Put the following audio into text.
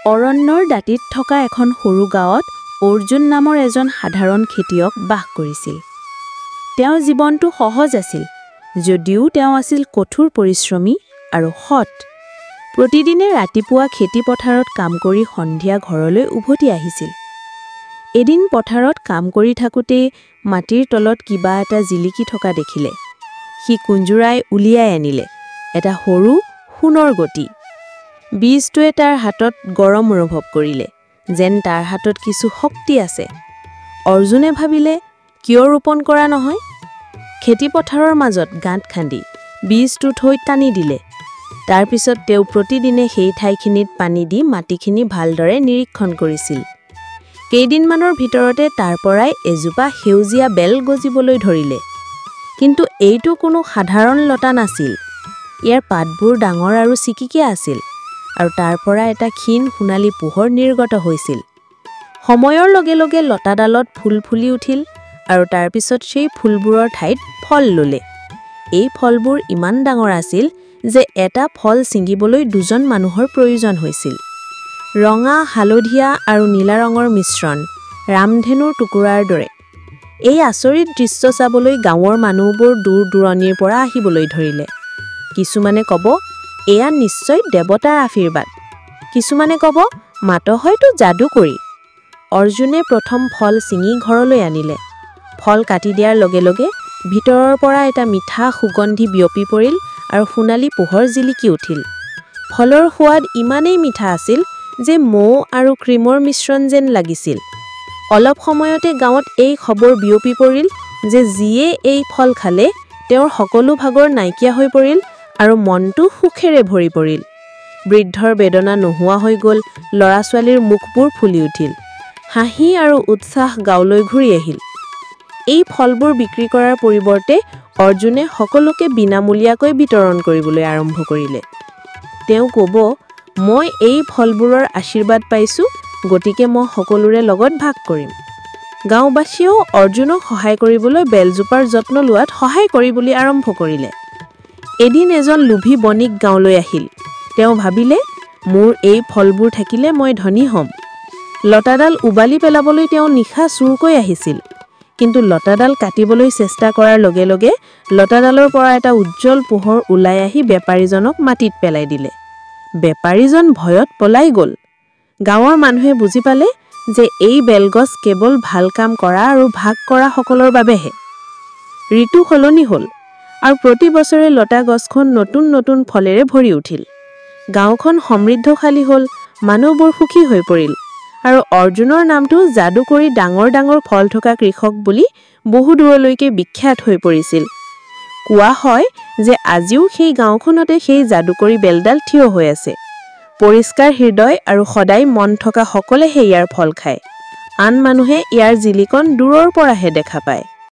অৰণ্যৰ দাঁতিত থকা এখন সৰু গাঁৱত অৰ্জুন নামৰ এজন সাধাৰণ খেতিয়ক বাস কৰিছিল। তেওঁৰ জীৱনটো সহজ আছিল যদিও তেওঁ আছিল কঠোৰ পৰিশ্ৰমী আৰু সৎ। প্ৰতিদিনে ৰাতিপুৱা খেতিপথাৰত কাম কৰি সন্ধিয়া ঘৰলৈ উভতি আহিছিল। এদিন পথাৰত কাম কৰি থাকোঁতেই মাটিৰ তলত কিবা এটা জিলিকি থকা দেখিলে। সি কুঞ্জুৰাই উলিয়াই আনিলে এটা সৰু সোণৰ গতি। বীজটোৱে তাৰ হাতত গৰম অনুভৱ কৰিলে, যেন তাৰ হাতত কিছু শক্তি আছে। অৰ্জুনে ভাবিলে, কিয় ৰোপণ কৰা নহয়? খেতিপথাৰৰ মাজত গাঁত খান্দি বীজটো থৈ টানি দিলে। তাৰপিছত তেওঁ প্ৰতিদিনে সেই ঠাইখিনিত পানী দি মাটিখিনি ভালদৰে নিৰীক্ষণ কৰিছিল। কেইদিনমানৰ ভিতৰতে তাৰ পৰাই এজোপা সেউজীয়া বেল গজিবলৈ ধৰিলে। কিন্তু এইটো কোনো সাধাৰণ লতা নাছিল। ইয়াৰ পাতবোৰ ডাঙৰ আৰু চিকিকীয়া আছিল আৰু তাৰ পৰা এটা ক্ষীণ সোণালী পোহৰ নিৰ্গত হৈছিল। সময়ৰ লগে লগে লতাডালত ফুল ফুলি উঠিল আৰু তাৰপিছত সেই ফুলবোৰৰ ঠাইত ফল ল'লে। এই ফলবোৰ ইমান ডাঙৰ আছিল যে এটা ফল ছিঙিবলৈ দুজন মানুহৰ প্ৰয়োজন হৈছিল। ৰঙা, হালধীয়া আৰু নীলা ৰঙৰ মিশ্ৰণ, ৰামধেনুৰ টুকুৰাৰ দৰে। এই আচৰিত দৃশ্য চাবলৈ গাঁৱৰ মানুহবোৰ দূৰ দূৰণিৰ পৰা আহিবলৈ ধৰিলে। কিছুমানে ক'ব, এয়া নিশ্চয় দেৱতাৰ আশীৰ্বাদ। কিছুমানে ক'ব, মাত হয়তো যাদুকৰী। অৰ্জুনে প্ৰথম ফল ছিঙি ঘৰলৈ আনিলে। ফল কাটি দিয়াৰ লগে লগে ভিতৰৰ পৰা এটা মিঠা সুগন্ধি বিয়পি পৰিল আৰু সোণালী পোহৰ জিলিকি উঠিল। ফলৰ সোৱাদ ইমানেই মিঠা আছিল যে মৌ আৰু ক্ৰীমৰ মিশ্ৰণ যেন লাগিছিল। অলপ সময়তে গাঁৱত এই খবৰ বিয়পি পৰিল যে যিয়ে এই ফল খালে তেওঁৰ সকলো ভাগৰ নাইকিয়া হৈ পৰিল আৰু মনটো সুখেৰে ভৰি পৰিল। বৃদ্ধৰ বেদনা নোহোৱা হৈ গ'ল, ল'ৰা ছোৱালীৰ মুখবোৰ ফুলি উঠিল। হাঁহি আৰু উৎসাহ গাঁৱলৈ ঘূৰি আহিল। এই ফলবোৰ বিক্ৰী কৰাৰ পৰিৱৰ্তে অৰ্জুনে সকলোকে বিনামূলীয়াকৈ বিতৰণ কৰিবলৈ আৰম্ভ কৰিলে। তেওঁ ক'ব, মই এই ফলবোৰৰ আশীৰ্বাদ পাইছোঁ, গতিকে মই সকলোৰে লগত ভাগ কৰিম। গাঁওবাসীয়েও অৰ্জুনক সহায় কৰিবলৈ বেলজোপাৰ যত্ন লোৱাত সহায় কৰিবলৈ আৰম্ভ কৰিলে। এদিন এজন লোভী বণিক গাঁৱলৈ আহিল। তেওঁ ভাবিলে, মোৰ এই ফলবোৰ থাকিলে মই ধনী হ'ম। লতাডাল উবালি পেলাবলৈ তেওঁ নিশা চুৰকৈ আহিছিল। কিন্তু লতাডাল কাটিবলৈ চেষ্টা কৰাৰ লগে লগে লতাডালৰ পৰা এটা উজ্জ্বল পোহৰ ওলাই আহি বেপাৰীজনক মাটিত পেলাই দিলে। বেপাৰীজন ভয়ত পলাই গ'ল। গাঁৱৰ মানুহে বুজি পালে যে এই বেলগছ কেৱল ভাল কাম কৰা আৰু ভাগ কৰা সকলৰ বাবেহে। ঋতু সলনি হ'ল আৰু প্ৰতি বছৰে লতা গছখন নতুন নতুন ফলেৰে ভৰি উঠিল। গাঁওখন সমৃদ্ধশালী হ'ল, মানুহবোৰ সুখী হৈ পৰিল আৰু অৰ্জুনৰ নামটো যাদুকৰী ডাঙৰ ডাঙৰ ফল থকা কৃষক বুলি বহু দূৰলৈকে বিখ্যাত হৈ পৰিছিল। কোৱা হয় যে আজিও সেই গাঁওখনতে সেই যাদুকৰী বেলডাল থিয় হৈ আছে। পৰিষ্কাৰ হৃদয় আৰু সদায় মন থকা সকলেহে ইয়াৰ ফল খায়। আন মানুহে ইয়াৰ জিলিকন দূৰৰ পৰাহে দেখা পায়।